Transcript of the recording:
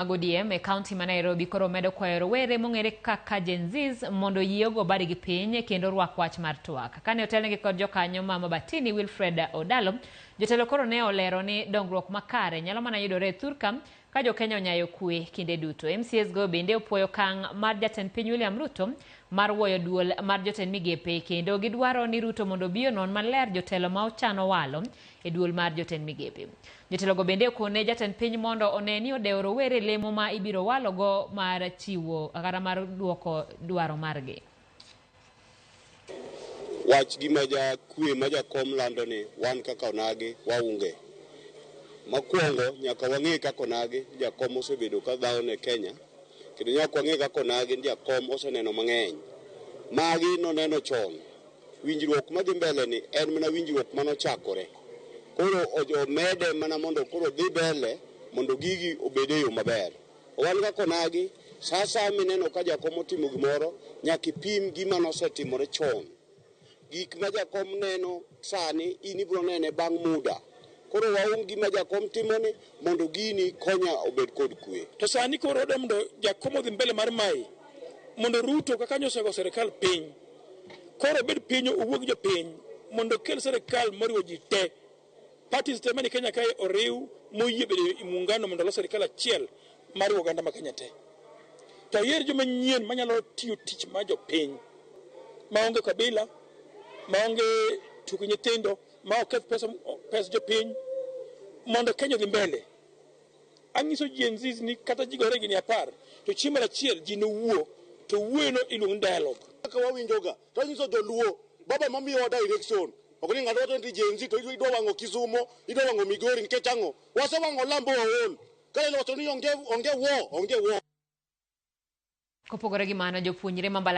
Mag ODM e kaunti ma Nairobi koro medo kwayo rowere mong'ere kaka Gen Zs mondo oyie ogo badgi piny kendo orwak wach mar twak. Kane otelnegi kod jokanyo ma Mabatini Wilfred Odalo, jotelo koro ne olero ni dongruok makare nyalo mana yudore e thurka ka jokenya onyayo kwe kinde duto. MCAs go bende opuoyo okang' mar jatend piny William Ruto mar wuoyo duol mar jotend migepe kendo gidwaro ni Ruto mondo obi onon maler jotelo ma ochano walo e duol mar jotend migepe. Jotelogo bende okone jatend piny mondo one ni odewo rowere e lemo ma ibiro walogo mar chiwo kata mar duoko dwaro margi. Wach gima ja kwe ma jakom lando ni wan kaka onagi waunge. Mokwongo nyaka wang'e kaka onagi jakom osebedo ka dhawo ne Kenya kendo nyaka wang'e kaka onagi jakom oseneno mang'eny. Magi noneno chon. Winjruok madhi mbele ni en mana winjruok manochakore. Koro omede mana mondo koro dhi mbele mondo gigi obed e yo maber. Wan kaka onagi, sa asaya mineno ka jakom otimo gimoro, nyaka ipim gima nosetimore chon. Gik ma jakom neno sani, in ibiro nene bang' muda. Koro waum gima jakom timoni mondo gini konya obed kod kwe. To sani koro odwa mondo jakom odhi mbele mar mae mondo Ruto kaka nyosego sirikal piny koro obed piny owuo gi jopiny mondo okel sirikal moriwo ji te parties te mani Kenya kae oriw moyie bedo e muungano mondo olos sirikal achiel mariwo oganda ma Kenya te. To oyier joma nyien manyalo tiyo tich mar jopiny maonge kabila, maonge tugo nyithindo, ma ok keth pesa, pes jopiny mondo Kenya odhi mbele. Anyiso Gen Zs ni kata ji gore higni 10 to chieng' moro achiel ji nowuo to wuoyono iluongo ni dialogue. Kaka wawinjoga to anyiso joluo baba mamiyowa direction ok ni ng'ato wacho ni Gen Z to idwa wang'o Kisumo idwa wang'o Migori nikech ang'o wasewang'o lambo waol ka Raila wacho ni onge onge war onge war. Kopogore gi mano, jopuonjre ma mbala